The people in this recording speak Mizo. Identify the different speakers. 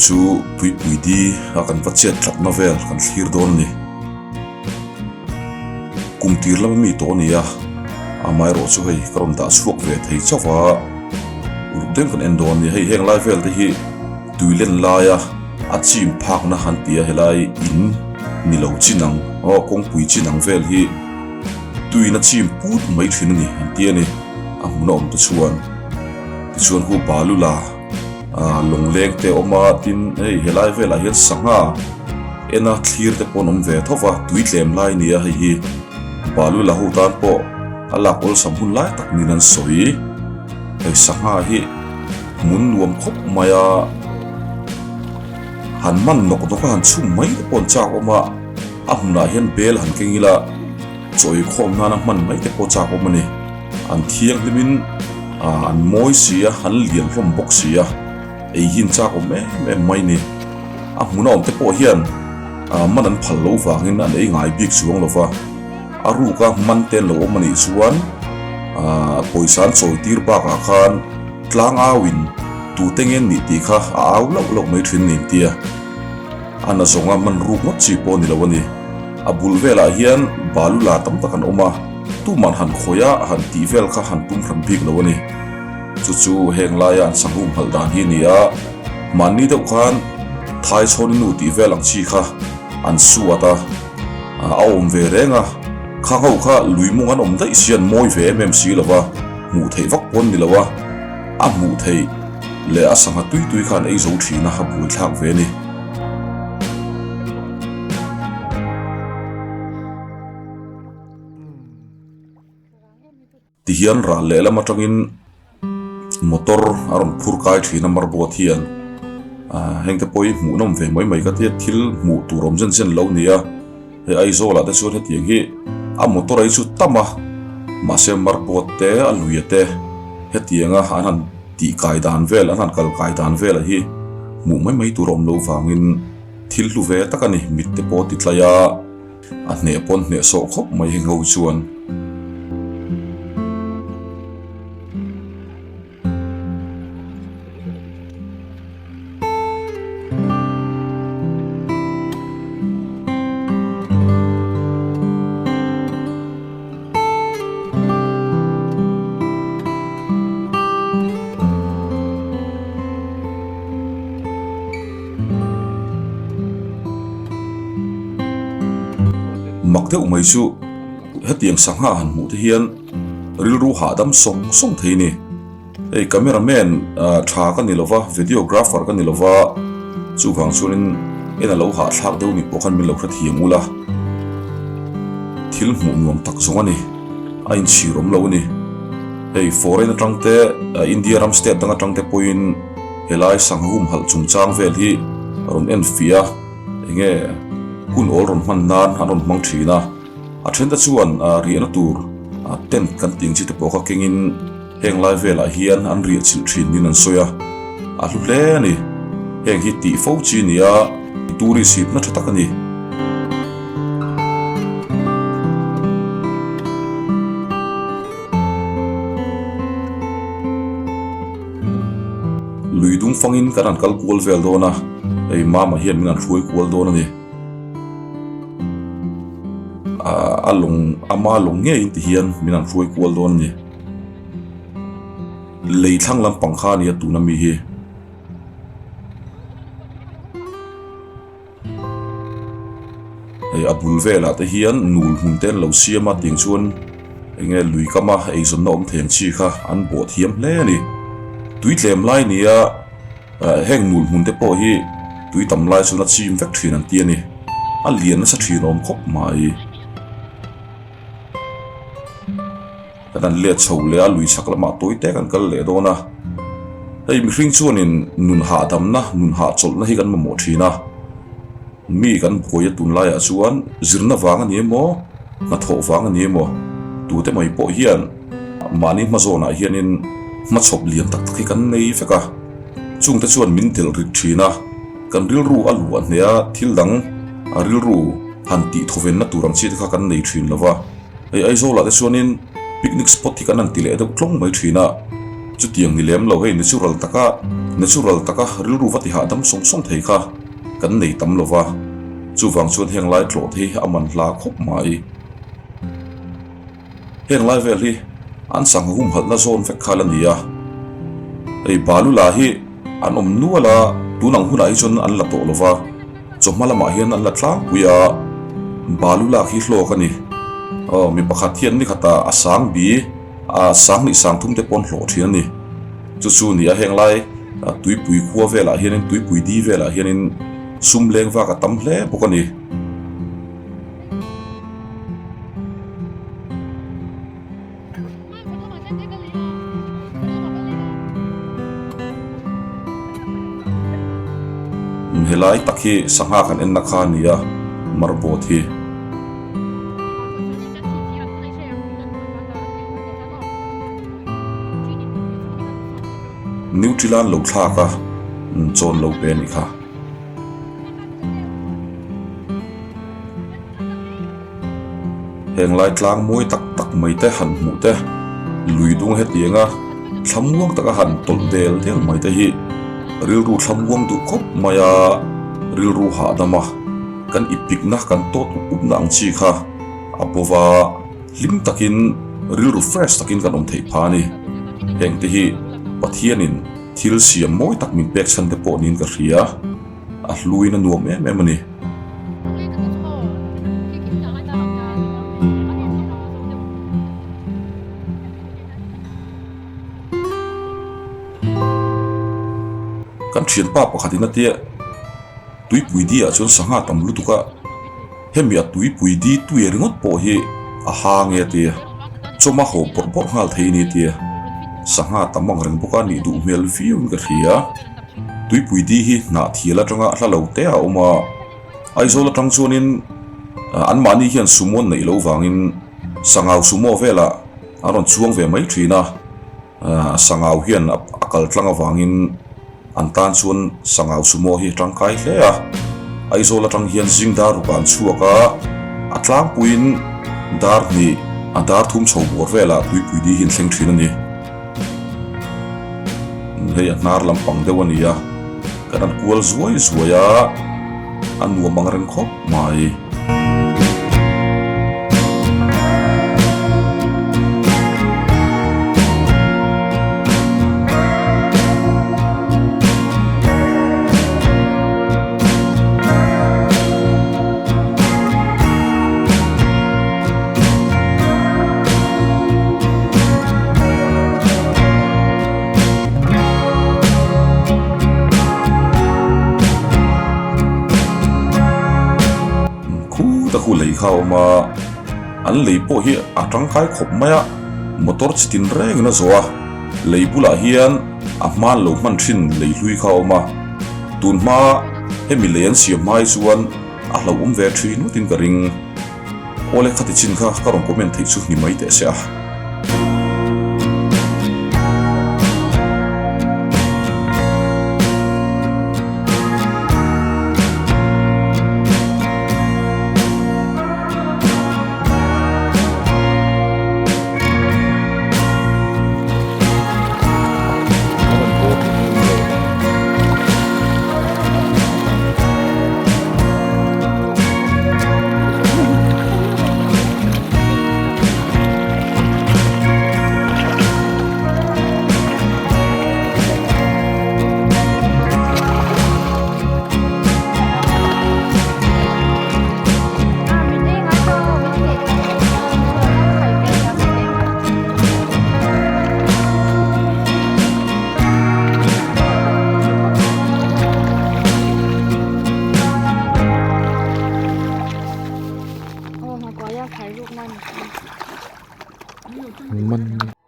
Speaker 1: chu Tuipui di a kan va chet tlatna vel kan thlir dawn a ni. Kum tir lama mi tawh a ni a, amaherawh chu hei ka rawn dah chhuak ve thei chauh va, uluk deuhin kan en dawn a ni. Hei heng lai vel te hi tui len laia a chim phakna han ti a, helai in ni lo chin ang aw kawngpui chin ang vel hi tuiin a chim put mai thin a ni an ti a ni, a hmun a awm te chuan. Tichuan hu Balula ah lawngleng te a awm a, tin hei helai velah hian sangha ena thlir te pawh an awm ve tho va, tui tlem lai a ni a hei hi Balula ho tan pawh a lak awlsam hun lai tak niin an sawi. Hei sangha hi hmun nuam khawp mai a, han man nawk nawk a han chhum mai te pawh an chak awm a, a hmunah hian bel han keng ila chaw eikhawm nana hman mai te pawh chak awm a ni. An thianghlimin an mawi si a, an lian hlawm bawk si a, ei hi an chak awm em em mai ni. A hmun a awm te pawh hian man an phal loh vangin an ei ngai bik chuang lo va, a ruka man te an lo awm a nih chuan pawisa an chawi tir bakah khan tlang auin tute nge an nih tih kha a au lauh lauh mai thin ni tia a na zawnga man ruk ngawt chi pawh a ni lo a ni. A bul velah hian balu la tam tak an awm a. Tuman han khawih a, han tih vel kha han tum hran bik lo a ni. Chu chu heng laia an sanghum halh dan hi a ni a, mahni deuh khan Thai chhawni nu tih vel ang chi kha an suat a, a awm ve reng a, khang ho kha lui mung an awm daih si an mawi ve em em si lo va, hmuh theih vak pawn ni lo a, a hmuh theih leh a sangha tui tui kha an ei zo thin a, a buaithlak ve a ni. Tihian ral lehlam atangin motor a rawn phur kai thin a marboat hian ah heng te pawh hi hmuhnawm ve mai mai ka tia thil hmuh tur awm zen zen lo a ni a hei Aizawl ah te chuan hetiang hi a motor a hi chu tam a mahse marboat te a lui a te hetianga an han tih kai dan vel an han kal kai dan vel a hi hmuh mai mai tur a awm loh vangin thil hlu ve tak a ni mit te pawh a ti tlai a. A hneh pawn hneh sawh khawp mai heng ho chuan. Mak deuh mai chu hetiang sangha han hmuh te hian rilru hahdam sawng sawng thei a ni. Hei camera man tha ka ni lova, videographer ka ni lova, chuvang chuanin en a lo hahthlak deuh ni pawh khan min lo hrethiam ula. Thil hmuh nuam tak zawng a ni, a inchhir awm lo a ni. Hei foreign atang te, India ram state dang atang te pawhin helai sangha humhalh chungchang vel hi a rawn en fiah a, enge hun awl rawn hman nan an rawn hmang thin a, a then te chuan riahna tur tent kan tih ang chi te pawh kha kengin heng lai velah hian an riah chilh thin niin an sawi a, a hlu hle a ni. Heng hi tih fo chi a ni a, tourist hipna tha tak a ni. Lui dung fangin kan han kal kual vel dawn a, hei mama hian min han hruai kual dawn a ni. A lawng, ama lawng ngeiin ti hian min han hruai kual dawn a ni. Lei thlang lampang kha a nia tuna mi hi. Hei a bul velah te hian nul hmun te an lo siam a tiang chuan eng nge lui kama eizawnna awm thei ang chi kha an bawh thiam hle a ni. Tui tlem lai nia heng nul hmun te pawh hi tui tam lai chuan a chim vek thin an ti a ni. A lian nasa thin awm khawp mai. Kan han let chho leh a, lui chhak lamah tawi te kan kal leh dawn a. Hei mihring chuanin nun hahdamna, nun hahchawlhna hi kan mamawh thin a. Mi kan buai a tunlaiah chuan zirna vang a ni emaw, hnathawh vang a ni emaw, tute mai pawh hian mahni hmazawnah hianin hmachhawp lian tak tak hi kan nei vek a. Chungte chuan min delh rit thin a, kan rilru a luah hneh a, thil dang a rilru han tihthawvenna tur ang chi te kha kan nei thin lo va. Hei Aizawlah te chuanin picnic spot hi kan han ti leh deuh tlawng mai thin a, chutiang ni lem lo hei natural taka Natural taka rilru va tihahdam sawng sawng thei kha kan nei tam lo va, chuvang chuan heng lai tlawh te hi a man hla khawp mai. Heng lai vel hi an sangha humhalhna zawn vek kha la ni a, hei balu la hi an awm nual a, tun ang hunah hi chuan an la tawh lo va, chawhma lamah hian an la tlangpui a, balu lak hi hlawk a ni. Aw mi pakhat hian ni khatah a sang bi a sang hnih sang thum te pawh an hlawh thin a ni. Chu chu ni a heng lai tuipui khua velah hianin tuipui di velah hianin sum leng vak a tam hle bawk a ni. Helai tak hi sangha kan enna kha a ni a marbawt hi. Newtrilan lo thlak a chawn lo pe a nih kha. Heng lai tlang mawi tak tak mai te han hmuh te, lui dung hetianga thlamuang taka han tawlh del del mai te hi rilru thlamuang duh khawp mai a, rilru hahdam a, kan ipikna kan tawt up upna ang chi kha a bo va, hlim takin rilru fresh takin kan awm theih phah a ni. Heng te hi Pathianin thil siam mawi tak min pek chhan te pawh niin ka hria. A hluin a nuam em em a ni. Kan thianpa pakhatin a tia tuipui di ah chuan sangha tam lutuk a, hemi a tuipui di tui ringawt pawh hi a ha nge a tia, chawma haw bawrh bawrh nghal thei a ni a tia, sangha tam ang reng bawk a nih duh hmel viau in ka hria. Tuipui di hi hnah thial atanga hla lo te a awm a, Aizawl atang chuanin anmahni hian sumo an neih loh vangin Sangau sumo velah an rawn chuang ve mai thin a, Sangau hian a kal tlang avangin an tan chuan Sangau sumo hi a tangkai hle a, Aizawl atang hian zing dar ruk ah an chhuak a, a tlangpuiin dar hnih a dar thum chho bawr velah Tuipui di hi an thleng thin a ni. Hei a hnar lampang deuh a ni a, kan han kual zuai zuai a, a nuam ang reng khawp mai. Khuta khu lei kha a awm a, an lei pawh hi a tangkai khawp mai a, motor chi tin rengin a zawh a, lei bulah hian a hman lo hman thin lei hlui kha a awm a, tun hma hemi lei an siam hma hi chuan a hlauhawm ve thin ngawtin ka ring. Awle khati chin kha ka rawn comment theih chu ni mai teh se a.
Speaker 2: Man.